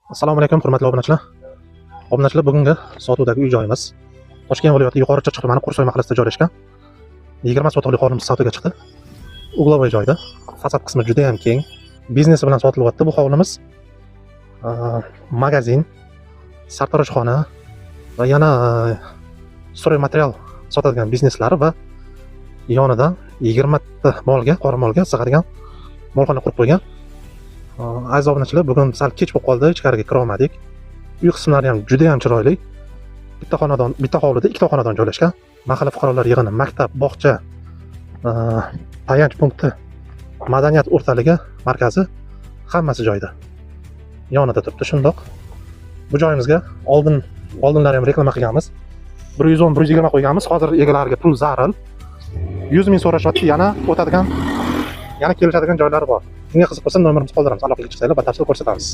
Assalomu alaykum, hurmatli obunachilar. Obunachilar, bugungi sotuvdagi uy joyimiz Toshkent viloyati Yuqori Chirchiq tumani, Qursoy mahallasida joylashgan 20 sotixli hovlimiz sotuvga chiqdi. Угловой joyda, fasad qismi juda ham keng. Biznesi bilan sotilyapti bu hovlimiz. Magazin, sartaroshxona va yana стройматериал sotadigan bizneslari va yonida 20 ta molga, qora molga sig'adigan molxona qurib qo'ygan. Aziz obunachilar, bugun sal kech bo'lib qoldi, ichkariga kira olmadik. Uy qismlari ham juda ham chiroyli. Bitta xonadon, bitta hovlida ikkita xonadon joylashgan. Mahalla fuqarolar yig'ini, maktab, bog'cha, tayanch punkti, madaniyat o'rtaligi, markazi, hammasi joyida. Yonida turibdi shundoq. Bu joyimizga oldinlari ham reklama qilganmiz. 110, 120 qo'yganmiz. Hozir egalariga pul zaril. 100 ming so'rashyapti, yana o'tadigan, yana kelishadigan joylari bor. Kimga qiziq bo'lsa, nomerimizni qoldiramiz. Aloqaga chiqsanglar, batafsil ko'rsatamiz.